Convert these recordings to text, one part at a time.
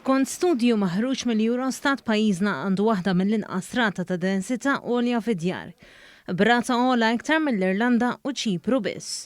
Skont studju maħruġ mill-Eurostat pajjiżna għandu waħda mill-inqas rata ta' densità għolja fid-djar, b'rata ogħla iktar mill-Irlanda u Ċipru biss.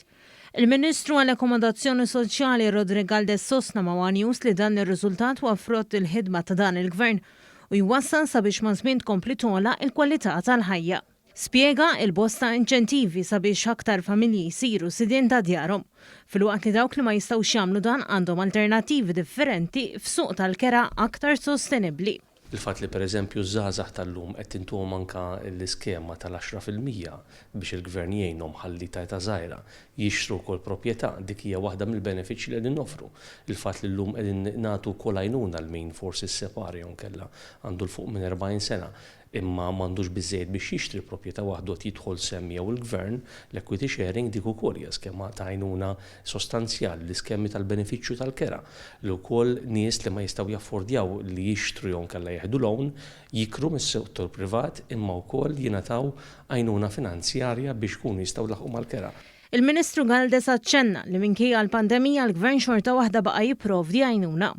Il-Ministru għall-Akkomodazzjoni Soċjali Roderick Galdes sostna ma' one News li dan ir-riżultat huwa frott il-ħidma ta' dan il-Gvern u jwassal sabiex maż-żmien tkompli togħla l-kwalità tal-ħajja. Spjega il-bosta inċentivi sabiex aktar familji jsiru sidien ta' djarhom, filwaqt li dawk li ma jistgħux jagħmlu dan għandhom alternattivi differenti f'suq tal-kera aktar sostenibbli. Il-fatt li pereżempju ż-żgħażagħ tal-lum qed intuhom anke l-iskema tal-10% biex il-Gvern jgħinhom ħalli ta' età żgħira jixtru wkoll proprjetà, dik hija waħda mill-benefiċċji li qegħdin noffru. Il-fatt li llum qegħdin nagħtu wkoll għajnuna 'l min forsi ssepara jew inkella għandu 'l fuq minn 40 sena imma m'għandux biżżejjed biex jixtri proprjetà waħdu qed jidħol sehem miegħu l-Gvern, l-equity sharing dik ukoll hija skema ta' għajnuna sostanzjali, l-iskemi tal-benefiċċju tal-kera li wkoll nies li ma jistgħu jaffordjaw li jixtru jew inkella jieħdu loan, jikru mis-settur privat imma wkoll jingħataw għajnuna finanzjarja biex ikunu jistgħu jlaħħqu mal-kera. Il-Ministru Galdes aċċenna li minkejja l-pandemija l-Gvern xorta waħda baqa' jipprovdi għajnuna.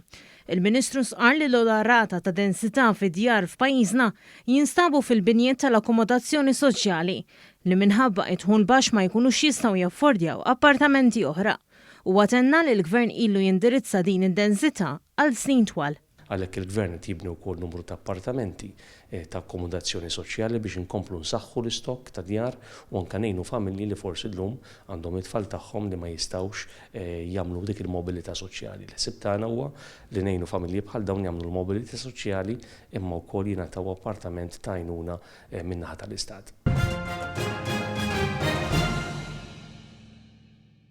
Il-Ministru stqarr li l-ogħla rata ta' densità fid-djar f'pajjiżna jinstabu fil-binjiet tal-akkomodazzjoni soċjali, li minħabba id-dħul baxx ma jkunux jistgħu jaffordjaw appartamenti oħra. Huwa tenna li l-Gvern ilu jindirizza din id-densità għal snin twal. Għalhekk il-Gvern qed jibni wkoll numru ta' appartamenti ta' akkomodazzjoni soċjali biex inkomplu nsaħħu l-istokk ta' djar u anke ngħinu familji li forsi llum għandhom it-tfal tagħhom li ma jistgħux jagħmlu dik il-mobilità soċjali. Il-ħsieb tagħna huwa li ngħinu familji bħal dawn jagħmlu l-mobilità soċjali imma wkoll jingħataw appartament ta' għajnuna min-naħa tal-Istat.